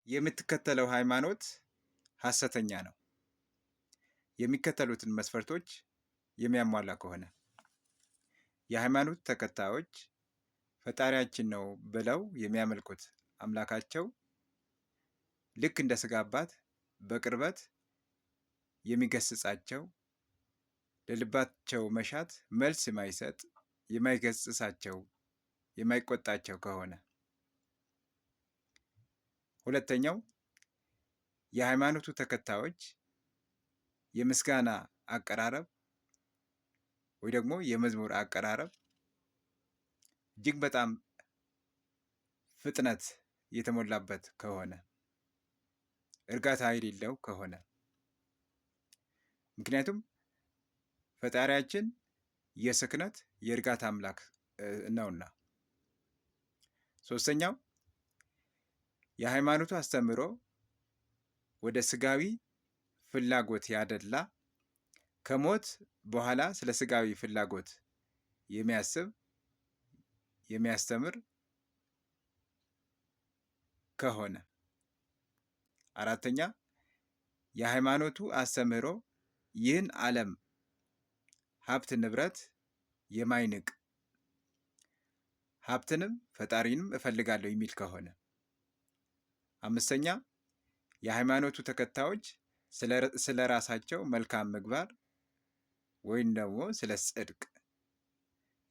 የምትከተለው ሃይማኖት ሐሰተኛ ነው፣ የሚከተሉትን መስፈርቶች የሚያሟላ ከሆነ። የሃይማኖት ተከታዮች ፈጣሪያችን ነው ብለው የሚያመልኩት አምላካቸው ልክ እንደ ስጋ አባት በቅርበት የሚገስጻቸው፣ ለልባቸው መሻት መልስ የማይሰጥ፣ የማይገስጻቸው፣ የማይቆጣቸው ከሆነ። ሁለተኛው፣ የሃይማኖቱ ተከታዮች የምስጋና አቀራረብ ወይ ደግሞ የመዝሙር አቀራረብ እጅግ በጣም ፍጥነት የተሞላበት ከሆነ፣ እርጋታ የሌለው ከሆነ። ምክንያቱም ፈጣሪያችን የስክነት የእርጋታ አምላክ ነውና። ሶስተኛው፣ የሃይማኖቱ አስተምህሮ ወደ ስጋዊ ፍላጎት ያደላ፣ ከሞት በኋላ ስለ ስጋዊ ፍላጎት የሚያስብ፣ የሚያስተምር ከሆነ። አራተኛ፣ የሃይማኖቱ አስተምህሮ ይህን ዓለም ሀብት ንብረት የማይንቅ፣ ሀብትንም ፈጣሪንም እፈልጋለሁ የሚል ከሆነ። አምስተኛ፣ የሃይማኖቱ ተከታዮች ስለ ራሳቸው መልካም ምግባር ወይም ደግሞ ስለ ጽድቅ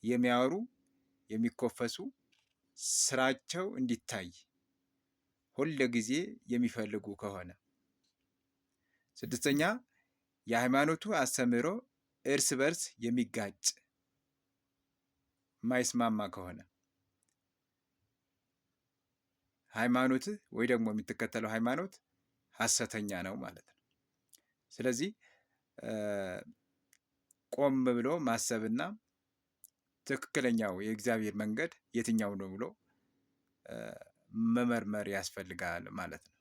የሚያወሩ፣ የሚኮፈሱ፣ ስራቸው እንዲታይ ሁል ጊዜ የሚፈልጉ ከሆነ። ስድስተኛ፣ የሃይማኖቱ አስተምህሮ እርስ በርስ የሚጋጭ፣ የማይስማማ ከሆነ ሃይማኖትህ ወይ ደግሞ የምትከተለው ሃይማኖት ሐሰተኛ ነው ማለት ነው። ስለዚህ ቆም ብሎ ማሰብና ትክክለኛው የእግዚአብሔር መንገድ የትኛው ነው ብሎ መመርመር ያስፈልጋል ማለት ነው።